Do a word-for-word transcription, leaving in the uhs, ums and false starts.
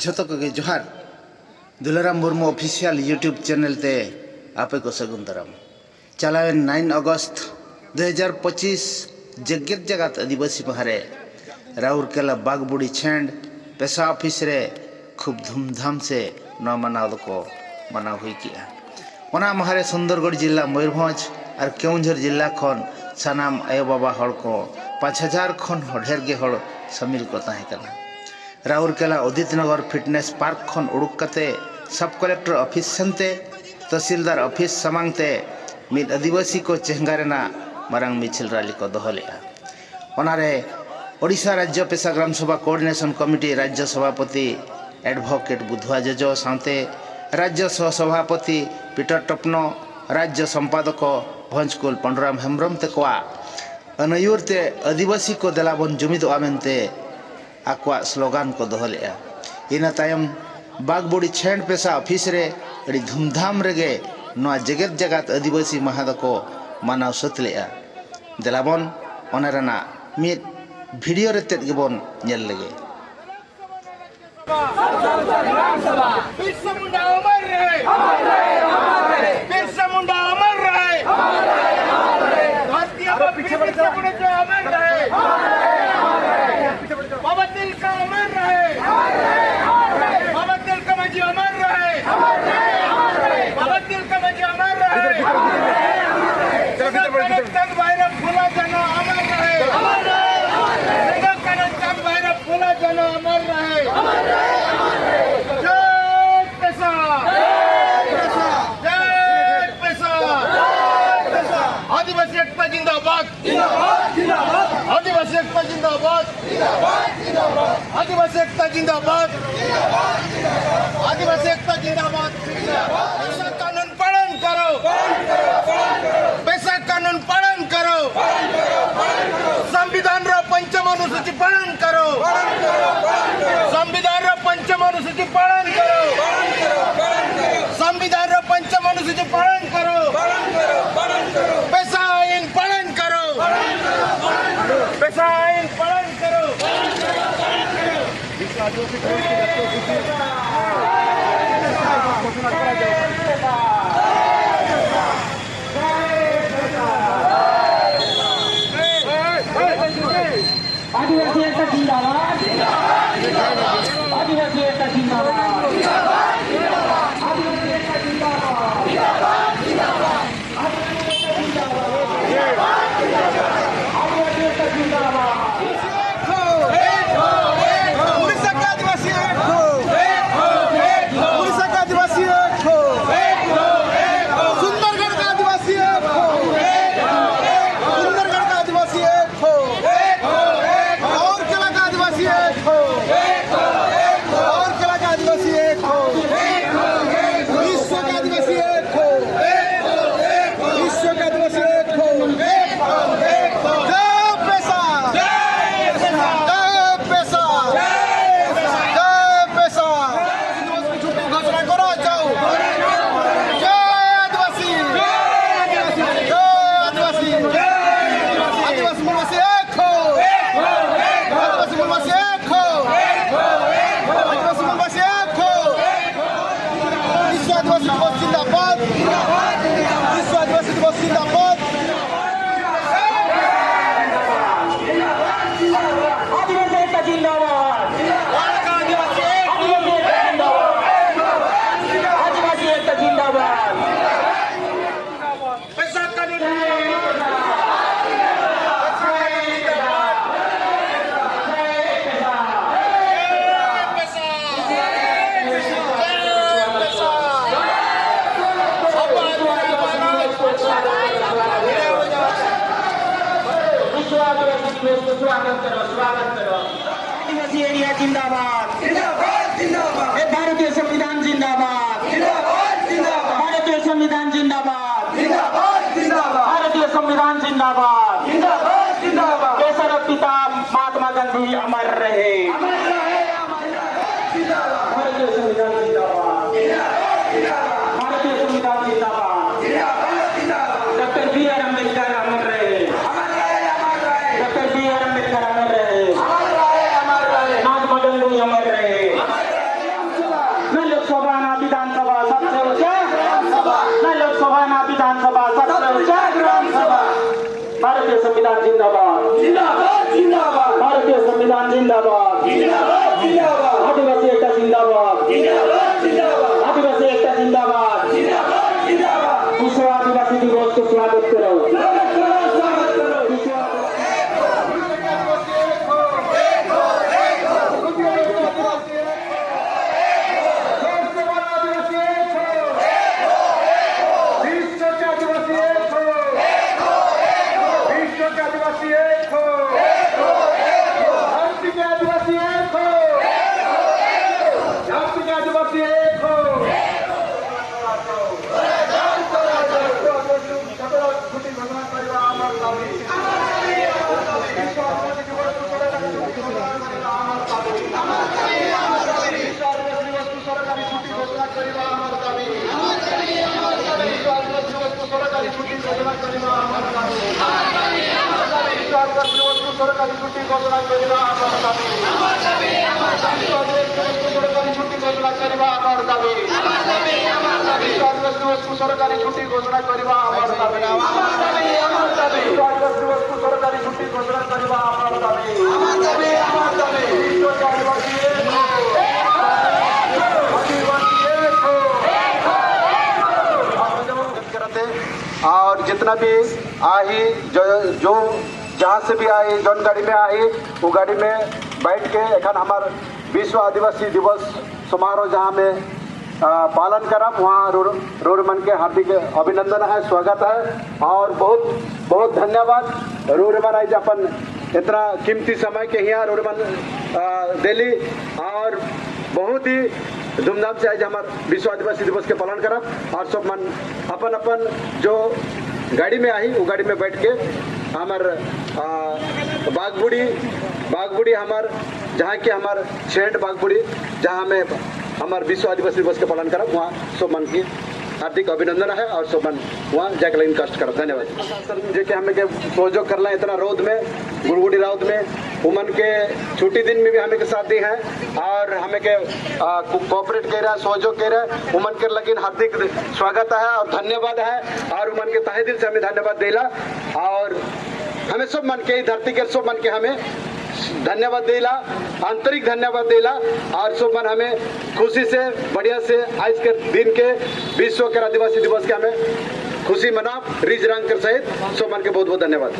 ᱡᱷᱚᱛᱚ ᱠᱚᱜᱮ ᱡᱚᱦᱟᱨ᱾ Dularam Murmu official YouTube channel ᱛᱮ ᱟᱯᱮ ᱠᱚ ᱥᱟᱹᱜᱩᱱ ᱫᱟᱨᱟᱢ᱾ ᱪᱟᱞᱟᱣᱮᱱ ᱱᱟᱭᱤᱱ ᱚᱜᱚᱥᱴ ᱫᱩ ᱦᱟᱡᱟᱨ ᱯᱚᱸᱪᱤᱥ ᱡᱮᱜᱮᱛ ᱡᱟᱠᱟᱛ ᱟᱹᱫᱤᱵᱟᱹᱥᱤ ᱢᱟᱦᱟ ᱨᱮ ᱨᱟᱣᱩᱨᱠᱮᱞᱟ ᱵᱟᱜᱽᱵᱩᱲᱤ ᱪᱷᱮᱸᱰ ᱯᱮᱥᱟ ᱚᱯᱷᱤᱥ ᱨᱮ ᱠᱷᱩᱵ ᱫᱷᱩᱢᱫᱷᱟᱢ ᱥᱮ ᱱᱚᱣᱟ ᱢᱟᱱᱟᱣ ᱫᱚᱠᱚ ᱢᱟᱱᱟᱣ ᱦᱩᱭ ᱠᱮᱜᱼᱟ᱾ ᱚᱱᱟ ᱢᱟᱦᱟ ᱨᱮ ᱥᱩᱱᱫᱚᱨᱜᱚᱲ ᱡᱤᱞᱟ ᱢᱚᱭᱩᱨᱵᱷᱚᱸᱡᱽ ᱟᱨ ᱠᱮᱣᱚᱱᱡᱷᱚᱨ ᱡᱤᱞᱟ ᱠᱷᱚᱱ ᱥᱟᱱᱟᱢ ᱟᱭᱳᱼᱵᱟᱵᱟ ᱦᱚᱲ ᱠᱚ ᱯᱟᱸᱪ ᱦᱟᱡᱟᱨ ᱠᱷᱚᱱ ᱦᱚᱸ ᱰᱷᱮᱨ ᱜᱮ ᱦᱚᱲ ᱥᱟᱹᱢᱤᱞ ᱠᱚ ᱛᱟᱦᱮᱸ ᱠᱟᱱᱟ᱾ ᱨᱟᱣᱩᱨᱠᱮᱞᱟ ᱩᱫᱤᱛ ᱱᱚᱜᱚᱨ ᱯᱷᱤᱴᱱᱮᱥ ᱯᱟᱨᱠ ᱠᱷᱚᱱ ᱩᱰᱩᱠ ᱠᱟᱛᱮ ᱥᱟᱵ ᱠᱚᱞᱮᱠᱴᱚᱨ ᱚᱯᱷᱤᱥ ᱥᱮᱱᱛᱮ ᱛᱚᱦᱥᱤᱞᱫᱟᱨ ᱚᱯᱷᱤᱥ ᱥᱟᱢᱟᱝ ᱛᱮ ᱢᱤᱫ ᱟᱹᱫᱤᱵᱟᱹᱥᱤ ᱠᱚ ᱪᱮᱦᱜᱟ ᱨᱮᱱᱟᱜ ᱢᱟᱨᱟᱝ ᱢᱤᱪᱷᱤᱞ ᱨᱟᱞᱤ ᱠᱚ ᱫᱚᱦᱚ ᱞᱮᱫᱼᱟ᱾ ᱚᱱᱟᱨᱮ ᱳᱰᱤᱥᱟ ᱨᱟᱡᱽᱡᱚ ᱯᱮᱥᱟ ᱜᱨᱟᱢ ᱥᱚᱵᱷᱟ ᱠᱳᱚᱨᱰᱤᱱᱮᱥᱚᱱ ᱠᱚᱢᱤᱴᱤ ᱨᱟᱡᱽᱡᱚ ᱥᱚᱵᱷᱟᱯᱚᱛᱤ ᱮᱰᱵᱷᱚᱠᱮᱴ ᱵᱩᱫᱷᱩᱣᱟ ᱡᱚᱡᱚ ᱥᱟᱶᱛᱮ ᱨᱟᱡᱽᱡᱚ ᱥᱚᱦ ᱥᱚᱵᱷᱟᱯᱚᱛᱤ ᱯᱤᱴᱚᱨ ᱴᱚᱯᱱᱚ, ᱨᱟᱡᱽᱡᱚ ᱥᱚᱢᱯᱟᱫᱚᱠᱚ ᱵᱷᱚᱸᱡᱽᱠᱩᱞ ᱯᱟᱹᱰᱩᱨᱟᱢ ᱦᱮᱢᱵᱨᱚᱢ ᱛᱮᱠᱚᱣᱟᱜ ᱟᱹᱱᱟᱹᱭᱩᱨ ᱛᱮ ᱟᱹᱫᱤᱵᱟᱹᱥᱤ ᱠᱚ ᱫᱮᱞᱟ ᱵᱚᱱ ᱡᱩᱢᱤᱫᱚᱜᱼᱟ ᱢᱮᱱᱛᱮ ᱟᱠᱚᱣᱟᱜ ᱥᱞᱳᱜᱟᱱ ᱠᱚ ᱫᱚᱦᱚ ᱞᱮᱫᱼᱟ᱾ ᱤᱱᱟᱹ ᱛᱟᱭᱚᱢ ᱵᱟᱜᱽᱵᱩᱲᱤ ᱪᱷᱮᱸᱰ ᱯᱮᱥᱟ ᱚᱯᱷᱤᱥ ᱨᱮ ᱟᱹᱰᱤ ᱫᱷᱩᱢᱫᱷᱟᱢ ᱨᱮᱜᱮ ᱱᱚᱣᱟ ᱡᱮᱜᱮᱛ ᱡᱟᱠᱟᱛ ᱟᱹᱫᱤᱵᱟᱹᱥᱤ ᱢᱟᱦᱟ ᱫᱚᱠᱚ ᱢᱟᱱᱟᱣ ᱥᱟᱹᱛ ᱞᱮᱫᱼᱟ᱾ ᱫᱮᱞᱟᱵᱚᱱ ᱚᱱᱟ ᱨᱮᱱᱟᱜ ᱢᱤᱫ ᱵᱷᱤᱰᱤᱭᱳ ᱨᱮ ᱛᱮᱫ ᱜᱮᱵᱚᱱ ᱧᱮᱞ ᱞᱮᱜᱮ᱾ ᱵᱤᱨᱥᱟ ᱢᱩᱱᱰᱟ ᱚᱢᱚᱨ ᱨᱮ! ᱵᱤᱨᱥᱟ ᱢᱩᱱᱰᱟ ᱚᱢᱚᱨ ᱨᱮ! ᱫᱷᱟᱹᱨᱛᱤ ᱟᱵᱟᱫ ᱯᱤᱪᱷᱮ ᱵᱤᱨᱥᱟ ᱢᱩᱱᱰᱟ ᱚᱢᱚᱨ ᱨᱮ! ᱵᱟᱵᱟ ᱛᱤᱞᱠᱟ ᱚᱢᱚᱨ ᱨᱮ! ᱵᱟᱵᱟ ᱛᱤᱞᱠᱟ ᱢᱟᱹᱡᱷᱤ ᱚᱢᱚᱨ ᱨᱮ! ᱵᱟᱵᱟ ᱛᱤᱞᱠᱟ ᱢᱟᱹᱡᱷᱤ ᱚᱢᱚᱨ ᱨᱮ! ᱪᱟᱸᱫ ᱵᱷᱟᱭᱨᱚ ᱯᱷᱩᱞᱟ ᱡᱷᱟᱱᱚ ᱚᱢᱚᱨ ᱨᱮ! ᱥᱤᱫᱩ ᱠᱟᱹᱱᱦᱩ ᱪᱟᱸᱫ ᱵᱷᱟᱭᱨᱚ ᱯᱷᱩᱞᱟ ᱡᱷᱟᱱᱚ ᱚᱢᱚᱨ ᱨᱮ! ᱡᱟᱭ ᱯᱮᱥᱟ! ᱡᱟᱭ ᱯᱮᱥᱟ! ᱟᱹᱫᱤᱵᱟᱹᱥᱤ ᱮᱠᱛᱟ ᱡᱤᱱᱫᱟᱵᱟᱫ! ᱟᱹᱫᱤᱵᱟᱹᱥᱤ ᱮᱠᱛᱟ ᱡᱤᱱᱫᱟᱵᱟᱫ! ᱟᱹᱫᱤᱵᱟᱹᱥᱤ ᱮᱠᱛᱟ ᱡᱤᱱᱫᱟᱵᱟᱫ! ᱟᱹᱫᱤᱵᱟᱹᱥᱤ ᱮᱠᱛᱟ ᱡᱤᱱᱫᱟᱵᱟᱫ! ᱯᱮᱥᱟ ᱠᱟᱹᱱᱩᱱ ᱯᱟᱞᱚᱱ ᱠᱟᱨᱳ! ᱯᱮᱥᱟ ᱠᱟᱹᱱᱩᱱ ᱯᱟᱞᱚᱱ ᱠᱟᱨᱳ! संविधान रो पंचम अनुसूची पालन करो। संविधान रो पंचम अनुसूची पालन करो। संविधान रो पंचम अनुसूची पालन करो। पेशा आइन पालन करो। पेशा आइन पालन करो। विश्व आदिवासी परिषद की रक्त सूची আদিবাসী দিবস জিন্দাবাদ। বিশ্ব আদিবাসী দিবস জিন্দাবাদ। আদিবাসী একতা জিন্দাবাদ। আদিবাসী একতা জিন্দাবাদ। আদিবাসী একতা জিন্দাবাদ। स्वागत करो, स्वागत करो। आदिवासी एरिया जिंदाबाद। जिंदाबाद, जिंदाबाद। ए, भारतीय संविधान जिंदाबाद। जिंदाबाद, जिंदाबाद। भारतीय संविधान जिंदाबाद। जिंदाबाद, जिंदाबाद। भारतीय संविधान जिंदाबाद। जिंदाबाद, जिंदाबाद। देश के पिता महात्मा गांधी अमर रहे। अमर रहे, अमर रहे। जिंदाबाद। भारतीय संविधान जिंदाबाद। जिंदाबाद, जिंदाबाद। भारतीय संविधान जिंदाबाद। जिंदाबाद, जिंदाबाद। डॉक्टर बी आर अम्बेडकर अमर रहे। अमर रहे, अमर रहे। डॉक्टर बी आर अम्बेडकर अमर रहे। अमर रहे, अमर रहे। महात्मा गांधी अमर रहे। अमर रहे, अमर रहे। ना लोकसभा ना विधानसभा, सबसे ऊंचा। ग्राम सभा। ना लोकसभा ना विधानसभा, सबसे ऊंचा। ग्राम सभा। भारतीय संविधान जिंदाबाद। जिंदाबाद, जिंदाबाद। भारतीय संविधान जिंदाबाद। जिंदाबाद, जिंदाबाद। आदिवासी एकता जिंदाबाद। जिंदाबाद, जिंदाबाद। आदिवासी एकता जिंदाबाद। जिंदाबाद, जिंदाबाद। विश्व आदिवासी दिवस को स्वागत करो। स्वागत करो, स्वागत करो। विश्व दिवस को सरकारी छुट्टी घोषणा करवा हमारा दाबी। हमारा दाबी, हमारा दाबी। विश्व आदिवासी दिवस को सरकारी छुट्टी घोषणा करवा हमारा दाबी। हमारा दाबी, हमारा दाबी। विश्व आदिवासी एक हो। आदिवासी एक हो। और जितना भी आही जो, जो जहाँ से भी आही, जोन गाड़ी में आही, वो गाड़ी में बैठ के एखन हमार विश्व आदिवासी दिवस समारोह जहाँ में अ, पालन करब, वहाँ रउर-, रउर मन के हार्दिक अभिनंदन है, स्वागत है और बहुत बहुत धन्यवाद। रउर मन आज अपन इतना कीमती समय के हिया रउर मन अ, देली और बहुत ही धूमधाम से आज हमार विश्व आदिवासी दिवस के पालन करब और सब मन अपन अपन जो गाड़ी में आही, वो गाड़ी में बैठ के हमार अ, बागबुड़ी, बागबुड़ी हमार, जहाँ के हमार छेंड बागबुड़ी, जहाँ में हमार विश्व आदिवासी दिवस के पालन करब, वहाँ सब मन की हार्दिक अभिनंदन है और सब मन वहाँ जाके लाइन कष्ट करब। धन्यवाद। प्रशासन जे के हमें के सहयोग करला इतना रौद में, गुड़गुड़ी रौद में, उमन के छुट्टी दिन में भी हमें के साथ दी है और हमें के अ, को-, कोऑपरेट कर रहा है, सहयोग कर रहा है, उमन के लगिन हार्दिक स्वागत है और धन्यवाद है और उमन के तहे दिल से हमें धन्यवाद देला और हमें सब मन के, ई धरती के सब मन के हमें धन्यवाद देला, आंतरिक धन्यवाद देला और सब मन हमें खुशी से, बढ़िया से आज के दिन के विश्व के आदिवासी दिवस के हमें खुशी मना, रीझ रंग के सहित सब मन के बहुत बहुत धन्यवाद।